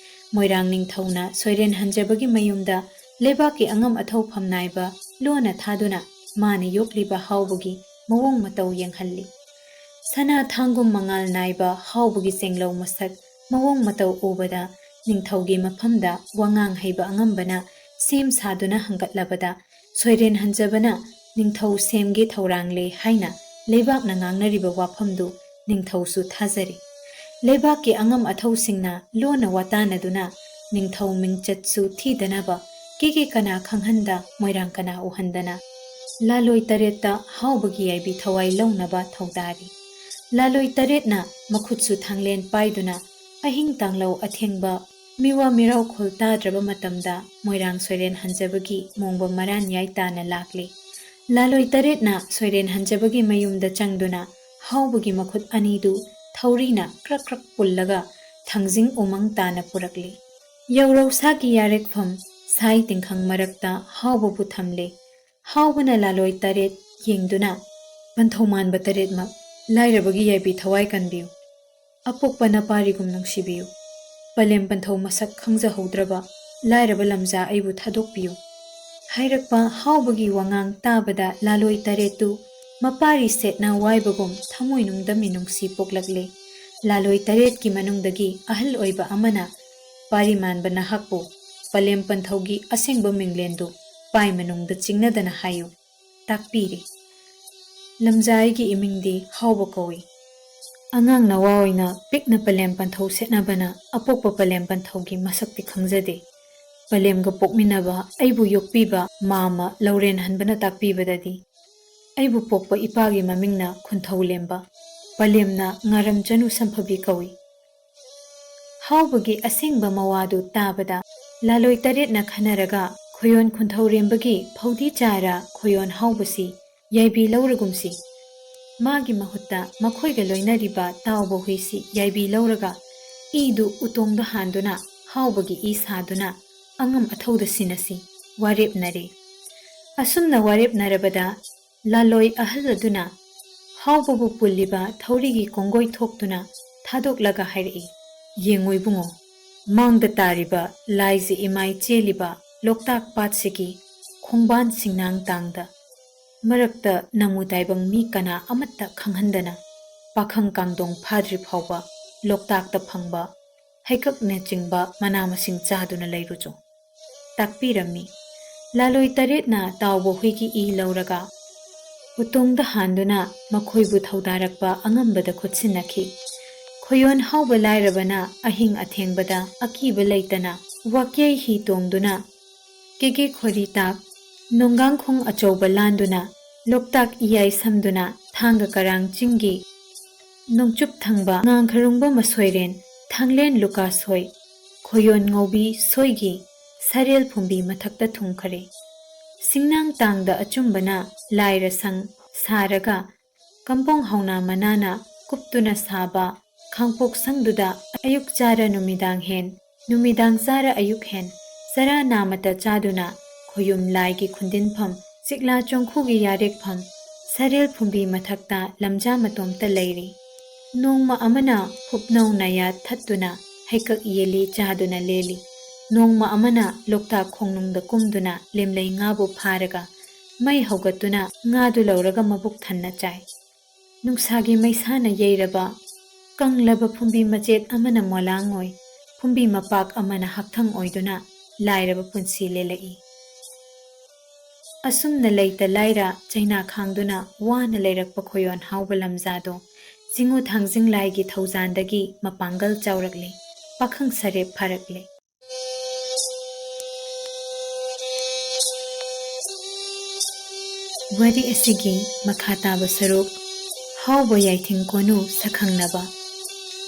ꯃꯣꯏꯔꯥꯡ ꯅꯤꯡꯊꯧꯅ ꯁꯣꯏꯔꯦꯟ ꯍꯟꯖꯕꯒꯤ ꯃꯌꯨꯝꯗ ꯂꯩꯕꯥꯛꯀꯤ ꯑꯉꯝ ꯑꯊꯧ ꯐꯝ ꯅꯥꯏꯕ ꯂꯣꯟꯅ ꯊꯥꯗꯨꯅ ꯃꯥꯅ ꯌꯣꯛꯂꯤꯕ ꯍꯥꯎꯕꯒꯤ ꯃꯑꯣꯡ ꯃꯇꯧ ꯌꯦꯡꯍꯜꯂꯤ꯫ ꯁꯅꯥ ꯊꯥꯡꯒꯨꯝ ꯃꯉꯥꯜ ꯅꯥꯏꯕ ꯍꯥꯎꯕꯒꯤ ꯆꯦꯡꯂꯧ ꯃꯁꯛ ꯃꯑꯣꯡ ꯃꯇꯧ ꯎꯕꯗ ꯅꯤꯡꯊꯧꯒꯤ ꯃꯐꯝꯗ ꯋꯥꯉꯥꯡ ꯍꯩꯕ ꯑꯉꯝꯕꯅ ꯁꯦꯝ ꯁꯥꯗꯨꯅ ꯍꯪꯒꯠꯂꯕꯗ ꯁꯣꯏꯔꯦꯟ ꯍꯟꯖꯕꯅ ꯅꯤꯡꯊꯧ ꯁꯦꯝꯒꯦ ꯊꯧꯔꯥꯡꯂꯦ ꯍꯥꯏꯅ ꯂꯩꯕꯥꯛꯅ ꯉꯥꯡꯅꯔꯤꯕ ꯋꯥꯐꯝꯗꯨ ꯅꯤꯡꯊꯧꯁꯨ ꯊꯥꯖꯔꯤ꯫ ꯂꯩꯕꯥꯛꯀꯤ ꯑꯉꯝ ꯑꯊꯧꯁꯤꯡꯅ ꯂꯣꯟꯅ ꯋꯥꯇꯥꯅꯗꯨꯅ ꯅꯤꯡꯊꯧ ꯃꯤꯡꯆꯠꯁꯨ ꯊꯤꯗꯅꯕ ꯀꯦꯒꯦ ꯀꯅꯥ ꯈꯪꯍꯟꯗ ꯃꯣꯏꯔꯥꯡ ꯀꯅꯥ ꯎꯍꯟꯗꯅ ꯂꯥꯂꯣꯏ ꯇꯔꯦꯠꯇ ꯍꯥꯎꯕꯒꯤ ꯌꯥꯏꯕꯤ ꯊꯋꯥꯏ ꯂꯧꯅꯕ ꯊꯧꯗꯥꯔꯤ꯫ ꯂꯥꯂꯣꯏ ꯇꯔꯦꯠꯅ ꯃꯈꯨꯠꯁꯨ ꯊꯥꯡꯂꯦꯟ ꯄꯥꯏꯗꯨꯅ ꯑꯍꯤꯡ ꯇꯥꯡꯂꯧ ꯑꯊꯦꯡꯕ ꯃꯤꯋꯥ ꯃꯤꯔꯥꯎꯈꯣꯜ ꯇꯥꯗ꯭ꯔꯕ ꯃꯇꯝꯗ ꯃꯣꯏꯔꯥꯡ ꯁꯣꯏꯔꯦꯟ ꯍꯟꯖꯕꯒꯤ ꯃꯣꯡꯕ ꯃꯔꯥꯟ ꯌꯥꯏ ꯇꯥꯅ ꯂꯥꯛꯂꯤ꯫ ꯂꯥꯂꯣꯏ ꯇꯔꯦꯠꯅ ꯁꯣꯏꯔꯦꯟ ꯍꯟꯖꯕꯒꯤ ꯃꯌꯨꯝꯗ ꯆꯪꯗꯨꯅ ꯍꯥꯎꯕꯒꯤ ꯃꯈꯨꯠ ꯑꯅꯤꯗꯨ ꯊꯧꯔꯤꯅ ꯀ꯭ꯔꯛ ꯀ꯭ꯔꯛ ꯄꯨꯜꯂꯒ ꯊꯥꯡꯖꯤꯡ ꯎꯃꯪ ꯇꯥꯅ ꯄꯨꯔꯛꯂꯤ꯫ ꯌꯧꯔꯧꯁꯥꯒꯤ ꯌꯥꯔꯦꯛꯐꯝ ꯁꯥꯏ ꯇꯤꯡꯈꯪ ꯃꯔꯛꯇ ꯍꯥꯎꯕꯕꯨ ꯊꯝꯂꯦ꯫ ꯍꯥꯎꯕꯅ ꯂꯥꯂꯣꯏ ꯇꯔꯦꯠ ꯌꯦꯡꯗꯨꯅ, "ꯄꯟꯊꯧ ꯃꯥꯟꯕ ꯇꯔꯦꯠꯃꯛ ꯂꯥꯏꯔꯕꯒꯤ ꯌꯥꯏꯕꯤ ꯊꯋꯥꯏ ꯀꯟꯕꯤꯌꯨ꯫ ꯑꯄꯣꯛꯄ ꯅꯄꯥꯔꯤꯒꯨꯝ ꯅꯨꯡꯁꯤꯕꯤꯌꯨ꯫ ꯄꯂꯦꯝ ꯄꯟꯊꯧ ꯃꯁꯛ ꯈꯪꯖꯍꯧꯗ꯭ꯔꯕ ꯂꯥꯏꯔꯕ ꯂꯝꯖꯥ ꯑꯩꯕꯨ ꯊꯥꯗꯣꯛꯄꯤꯌꯨ" ꯍꯥꯏꯔꯛꯄ ꯍꯥꯎꯕꯒꯤ ꯋꯥꯉꯥꯡ ꯇꯥꯕꯗ ꯂꯥꯂꯣꯏ ꯇꯔꯦꯠꯇꯨ ꯃꯄꯥꯔꯤ ꯁꯦꯠꯅ ꯋꯥꯏꯕꯒꯨꯝ ꯊꯃꯣꯏꯅꯨꯡꯗ ꯃꯤꯅꯨꯡꯁꯤ ꯄꯣꯛꯂꯛꯂꯦ꯫ ꯂꯥꯂꯣꯏ ꯇꯔꯦꯠꯀꯤ ꯃꯅꯨꯡꯗꯒꯤ ꯑꯍꯜ ꯑꯣꯏꯕ ꯑꯃꯅ, "ꯄꯥꯔꯤ ꯃꯥꯟꯕ ꯅꯍꯥꯛꯄꯨ ꯄꯂꯦꯝ ꯄꯟꯊꯧꯒꯤ ꯑꯁꯦꯡꯕ ꯃꯤꯡꯂꯦꯟꯗꯨ ꯄꯥꯏ ꯃꯅꯨꯡꯗ ꯆꯤꯡꯅꯗꯅ ꯍꯥꯏꯌꯨ꯫ ꯇꯥꯛꯄꯤꯔꯤ꯫ ꯂꯝꯖꯥꯏꯒꯤ ꯏꯃꯤꯡꯗꯤ ꯍꯥꯎꯕ ꯀꯧꯏ꯫ ꯑꯉꯥꯡ ꯅꯋꯥ ꯑꯣꯏꯅ ꯄꯤꯛꯅ ꯄꯂꯦꯝ ꯄꯟꯊꯧ ꯁꯦꯠꯅꯕꯅ ꯑꯄꯣꯛꯄ ꯄꯂꯦꯝ ꯄꯟꯊꯧꯒꯤ ꯃꯁꯛꯇꯤ ꯈꯪꯖꯗꯦ꯫ ꯄꯂꯦꯝꯒ ꯄꯣꯛꯃꯤꯟꯅꯕ ꯑꯩꯕꯨ ꯌꯣꯛꯄꯤꯕ ꯃꯥꯃ ꯂꯧꯔꯦꯟꯍꯟꯕꯅ ꯇꯥꯛꯄꯤꯕꯗꯗꯤ, ꯑꯩꯕꯨ ꯄꯣꯛꯄ ꯏꯄꯥꯒꯤ ꯃꯃꯤꯡꯅ ꯈꯨꯟꯊꯧ ꯂꯦꯝꯕ, ꯄꯂꯦꯝꯅ ꯉꯥꯔꯝ ꯆꯅꯨ ꯁꯝꯐꯕꯤ ꯀꯧꯏ꯫ ꯍꯥꯎꯕꯒꯤ ꯑꯁꯦꯡꯕ ꯃꯋꯥꯗꯨ ꯇꯥꯕꯗ, ꯂꯥꯂꯣꯏ ꯇꯔꯦꯠꯅ ꯈꯟꯅꯔꯒ ꯈꯣꯌꯣꯟ ꯈꯨꯟꯊꯧꯔꯦꯝꯕꯒꯤ ꯐꯧꯗꯤ ꯆꯥꯔ ꯈꯣꯌꯣꯟ ꯍꯥꯎꯕꯁꯤ ꯌꯥꯏꯕꯤ ꯂꯧꯔꯒꯨꯝꯁꯤ꯫ ꯃꯥꯒꯤ ꯃꯍꯨꯠꯇ ꯃꯈꯣꯏꯒ ꯂꯣꯏꯅꯔꯤꯕ ꯇꯥꯎꯕ ꯍꯨꯏꯁꯤ ꯌꯥꯏꯕꯤ ꯂꯧꯔꯒ, ꯏꯗꯨ ꯎꯇꯣꯡꯗ ꯍꯥꯟꯗꯨꯅ ꯍꯥꯎꯕꯒꯤ ꯏ ꯁꯥꯗꯨꯅ ꯑꯉꯝ ꯑꯊꯧꯗ ꯁꯤꯟꯅꯁꯤ ꯋꯥꯔꯦꯞꯅꯔꯦ꯫ ꯑꯁꯨꯝꯅ ꯋꯥꯔꯦꯞꯅꯔꯕꯗ, ꯂꯥꯂꯣꯏ ꯑꯍꯜ ꯑꯗꯨꯅ ꯍꯥꯎꯕꯕꯨ ꯄꯨꯜꯂꯤꯕ ꯊꯧꯔꯤꯒꯤ ꯀꯣꯡꯒꯣꯏ ꯊꯣꯛꯇꯨꯅ ꯊꯥꯗꯣꯛꯂꯒ ꯍꯥꯏꯔꯛꯏ, "ꯌꯦꯡꯉꯨ ꯏꯕꯨꯡꯉꯣ, ꯃꯥꯡꯗ ꯇꯥꯔꯤꯕ ꯂꯥꯏꯖ ꯏꯃꯥꯏ ꯆꯦꯜꯂꯤꯕ ꯂꯣꯛꯇꯥꯛ ꯄꯥꯠꯁꯤꯒꯤ ꯈꯣꯡꯕꯥꯟ ꯁꯤꯡꯅꯥꯡ ꯇꯥꯡꯗ, ꯃꯔꯛꯇ ꯅꯃꯨ ꯇꯥꯏꯕꯪ ꯃꯤ ꯀꯅꯥ ꯑꯃꯠꯇ ꯈꯪꯍꯟꯗꯅ, ꯄꯥꯈꯪ ꯀꯥꯡꯗꯣꯡ ꯐꯥꯗ꯭ꯔꯤ ꯐꯥꯎꯕ ꯂꯣꯛꯇꯥꯛꯇ ꯐꯪꯕ ꯍꯩꯀꯛꯅꯆꯤꯡꯕ ꯃꯅꯥ ꯃꯁꯤꯡ ꯆꯥꯗꯨꯅ ꯂꯩꯔꯨꯆꯣ" ꯇꯥꯛꯄꯤꯔꯝꯃꯤ꯫ ꯂꯥꯂꯣꯏ ꯇꯔꯦꯠꯅ ꯇꯥꯎꯕ ꯍꯨꯏꯒꯤ ꯏ ꯂꯧꯔꯒ ꯎꯇꯣꯡꯗ ꯍꯥꯟꯗꯨꯅ ꯃꯈꯣꯏꯕꯨ ꯊꯧꯗꯥꯔꯛꯄ ꯑꯉꯝꯕꯗ ꯈꯨꯠꯁꯤꯟꯅꯈꯤ꯫ ꯈꯣꯌꯣꯟ ꯍꯥꯎꯕ ꯂꯥꯏꯔꯕꯅ ꯑꯍꯤꯡ ꯑꯊꯦꯡꯕꯗ ꯑꯀꯤꯕ ꯂꯩꯇꯅ ꯋꯥꯀ꯭ꯌꯩ ꯍꯤ ꯇꯣꯡꯗꯨꯅ ꯀꯦꯒꯦ ꯈꯣꯔꯤ ꯇꯥꯛ, ꯅꯣꯡꯒꯥꯡꯈꯣꯡ ꯑꯆꯧꯕ ꯂꯥꯟꯗꯨꯅ, ꯂꯣꯛꯇꯥꯛ ꯏꯌꯥꯏ ꯁꯝꯗꯨꯅ, ꯊꯥꯡꯒ ꯀꯔꯥꯡ ꯆꯤꯡꯒꯤ ꯅꯣꯡꯆꯨꯞ ꯊꯪꯕ ꯉꯥꯡꯈꯔꯨꯡꯕ ꯃꯁꯣꯏꯔꯦꯟ, ꯊꯥꯡꯂꯦꯟ ꯂꯨꯀꯥꯁꯣꯏ, ꯈꯣꯌꯣꯟ ꯉꯧꯕꯤ ꯁꯣꯏꯒꯤ ꯁꯔꯦꯜ ꯐꯨꯝꯕꯤ ꯃꯊꯛꯇ ꯊꯨꯡꯈꯔꯦ꯫ ꯁꯤꯡꯅꯥꯡ ꯇꯥꯡꯗ ꯑꯆꯨꯝꯕꯅ ꯂꯥꯏꯔ ꯁꯪ ꯁꯥꯔꯒ ꯀꯝꯄꯣꯡ ꯍꯧꯅꯥ ꯃꯅꯥꯅ ꯀꯨꯞꯇꯨꯅ ꯁꯥꯕ ꯈꯥꯡꯄꯣꯛ ꯁꯪꯗꯨꯗ ꯑꯌꯨꯛ ꯆꯥꯔ ꯅꯨꯃꯤꯗꯥꯡ ꯍꯦꯟ, ꯅꯨꯃꯤꯗꯥꯡ ꯆꯥꯔ ꯑꯌꯨꯛ ꯍꯦꯟ, ꯆꯔꯥ ꯅꯥꯃꯇ ꯆꯥꯗꯨꯅ ꯈꯣꯌꯨꯝ ꯂꯥꯏꯒꯤ ꯈꯨꯟꯗꯤꯟꯐꯝ, ꯆꯤꯛꯂꯥ ꯆꯣꯡꯈꯨꯒꯤ ꯌꯥꯔꯦꯛꯐꯝ, ꯁꯔꯦꯜ ꯐꯨꯝꯕꯤ ꯃꯊꯛꯇ ꯂꯝꯖꯥ ꯃꯇꯣꯝꯇ ꯂꯩꯔꯤ꯫ ꯅꯣꯡꯃ ꯑꯃꯅ ꯍꯨꯞꯅꯧ ꯅꯌꯥ ꯊꯠꯇꯨꯅ ꯍꯩꯀꯛ ꯌꯦꯜꯂꯤ ꯆꯥꯗꯨꯅ ꯂꯦꯜꯂꯤ꯫ ꯅꯣꯡꯃ ꯑꯃꯅ ꯂꯣꯛꯇꯥꯛ ꯈꯣꯡꯅꯨꯡꯗ ꯀꯨꯝꯗꯨꯅ ꯂꯦꯝꯂꯩ ꯉꯥꯕꯨ ꯐꯥꯔꯒ ꯃꯩ ꯍꯧꯒꯠꯇꯨꯅ ꯉꯥꯗꯨ ꯂꯧꯔꯒ ꯃꯕꯨꯛ ꯊꯟꯅ ꯆꯥꯏ꯫ ꯅꯨꯡꯁꯥꯒꯤ ꯃꯩꯁꯥꯅ ꯌꯩꯔꯕ ꯀꯪꯂꯕ ꯐꯨꯝꯕꯤ ꯃꯆꯦꯠ ꯑꯃꯅ ꯃꯣꯂꯥꯡ ꯑꯣꯏ, ꯐꯨꯝꯕꯤ ꯃꯄꯥꯛ ꯑꯃꯅ ꯍꯛꯊꯪ ꯑꯣꯏꯗꯨꯅ ꯂꯥꯏꯔꯕ ꯄꯨꯟꯁꯤ ꯂꯦꯜꯂꯛꯏ꯫ ꯑꯁꯨꯝꯅ ꯂꯩꯇ ꯂꯥꯏꯔ ꯆꯩꯅꯥ ꯈꯥꯡꯗꯨꯅ ꯋꯥꯅ ꯂꯩꯔꯛꯄ ꯈꯣꯌꯣꯟ ꯍꯥꯎꯕ ꯂꯝꯖꯥꯗꯣ ꯆꯤꯡꯉꯨ ꯊꯥꯡꯖꯤꯡ ꯂꯥꯏꯒꯤ ꯊꯧꯖꯥꯟꯗꯒꯤ ꯃꯄꯥꯡꯒꯜ ꯆꯥꯎꯔꯛꯂꯦ, ꯄꯥꯈꯪ ꯁꯔꯦꯞ ꯐꯥꯔꯛꯂꯦ꯫ ꯋꯥꯔꯤ ꯑꯁꯤꯒꯤ ꯃꯈꯥ ꯇꯥꯕ ꯁꯔꯨꯛ ꯍꯥꯎꯕ ꯌꯥꯏꯊꯤꯡ ꯀꯣꯅꯨ ꯁꯛꯈꯪꯅꯕ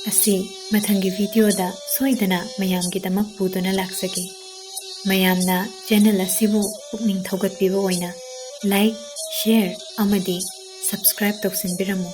ꯑꯁꯤ ꯃꯊꯪꯒꯤ ꯚꯤꯗꯤꯑꯣꯗ ꯁꯣꯏꯗꯅ ꯃꯌꯥꯝꯒꯤꯗꯃꯛ ꯄꯨꯗꯨꯅ ꯂꯥꯛꯆꯒꯦ꯫ ꯃꯌꯥꯝꯅ ꯆꯦꯅꯦꯜ ꯑꯁꯤꯕꯨ ꯄꯨꯛꯅꯤꯡ ꯊꯧꯒꯠꯄꯤꯕ ꯑꯣꯏꯅ ꯂꯥꯏꯛ, ꯁꯦꯌꯔ ꯑꯃꯗꯤ ꯁꯕꯁꯀ꯭ꯔꯥꯏꯕ ꯇꯧꯁꯤꯟꯕꯤꯔꯝꯃꯨ꯫